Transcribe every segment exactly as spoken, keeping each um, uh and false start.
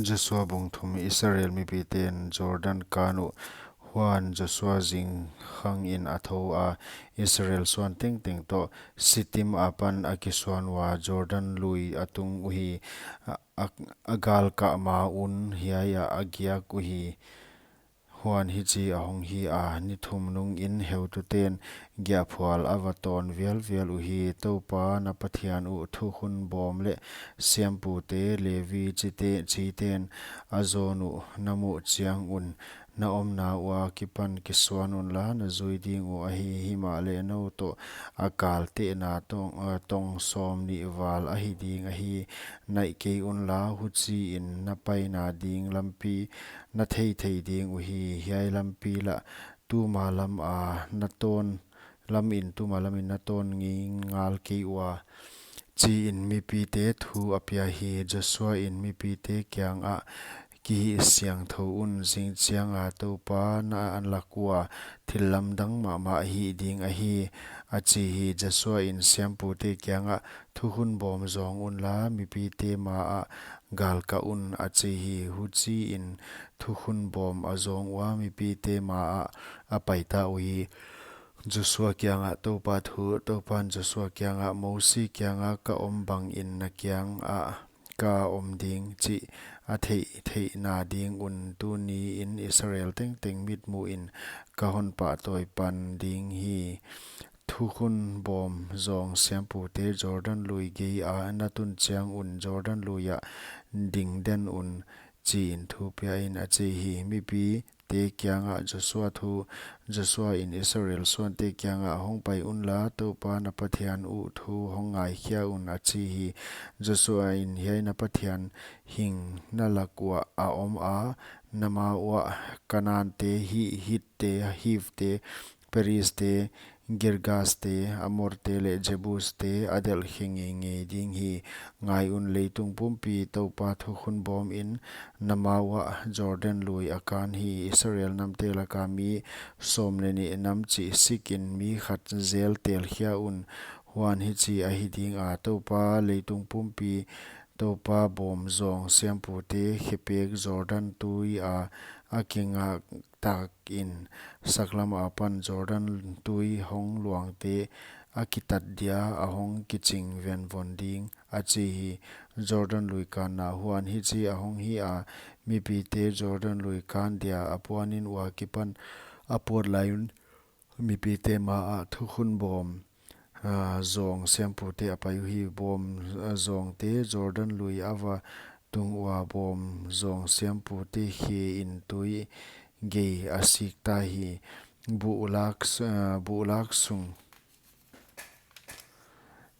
Joshua bung thum. Israel mipite'n Jordan kan uh. Huan Joshua zing khangin a thou a, Israel suan tengteng toh, Shittim apan a kisuan ua, Jordan lui a tung uhi, a, a, a galkah ma un hiai ah a giak uhi. Huan hichi ahong hi a, ni thum nungin heutute'n giahphual a va tawn vialvial uhi. Toupa na Pathian uh thukhun bawm leh siampute, Levi chite, chite'n a zawn uh na muh chiang un, na omna ua kipan kisuan unla, na zui ding uh ahi. Himahleh nou toh a kaltehna tong, a, tong sawmnih val ahi ding ahi. Naih kei unla, huchiin na paina ding lampi na theithei ding uhi. Hiai lampi lah tuma lam a na tawn, lamin tuma lamin na tawn ngei ngal kei ua, chiin mipite thu a pia hi. Joshua in mipite kiangah, kihihsiangthou un, zingchianga Toupa na lak ua thil lamdang mahmah hih ding ahi, a chi hi. Joshua in siampute kiangah, thukhun bawm zawng unla, mipite maah galkah un, a chi hi. Huchiin thukhun bawm a zawng ua, mipite maah a paita uhi. Joshua kiangah Toupa thu. Toupan Joshua kiangah, Mosi kianga ka om bangin na kiangah ka om ding chih a theih theihna ding un tuniin Israel tengteng mitmuhin ka hon pahtawi pan ding hi. Thukhun bawm zawng siampute, Jordan lui gei a na tun chiang un Jordan lui ah ding den un, chiin thu pia in, a chi hi. Mipite kiangah Joshua thu. Joshua in Israel suante kiangah, hong pai unla, Toupa na Pathian uh thu hong ngaikhia un, a chi hi. Joshua in, hiai na Pathian hing na lak uah a om a, na ma uah Kanante, Hi-, Hitte, Hivte, Perizte, Girgaste, Amorte leh Jebuste a delhkhe ngeingei ding hi. Ngai un, leitung pumpi Toupa thukhun bawm in na ma uah Jordan lui a kan hi. Israel namte laka mi sawm leh nih nam chih sikin mi khat zel telkhia un. Huan hichi ahi dinga, Toupa leitung pumpi Toupa bawm zawng siampute khepek Jordan tui a, a kingak takin saklam apan Jordan tui hong luangte a kitat dia a hong kiching venvon ding, a chi hi. Jordan lui kanna. Huan hichi ahong hi a, mipite Jordan lui kan dia a puanin ua kipan a puat lai un, mipite maah thukhun bawm, a, zawng siampute a pai uhi. Bawm, a, zawngte Jordan lui a va tung ua, bawm zawng siampute khein tui gei a sik ta hi. Buhlak s-, a, buhlak sung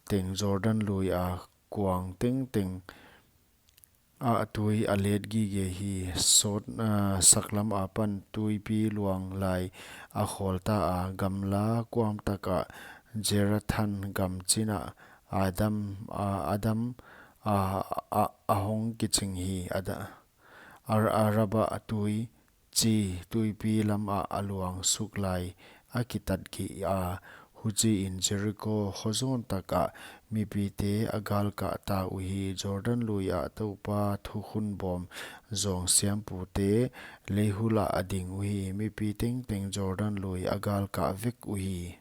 teng Jordan lui a kuang tengteng ah tui a let gige hi. Sawt, a, saklam apan tuipi luang lai a khawl ta a, gamla kuam takah Zarethan gam chinah Adam, a, Adam, a, a, a hong kiching hi. Ada-, Ar-, Araba tui chi tuipi lamah a luang suk lai a kitat gige a, huchiin Jeriko khuazawn takah mipite a galkah ta uhi. Jordan lui ah Toupa thukhun bawm zawng siampute lei hulah a ding uhi. Mipi tengteng Jordan lui a galkah vek uhi.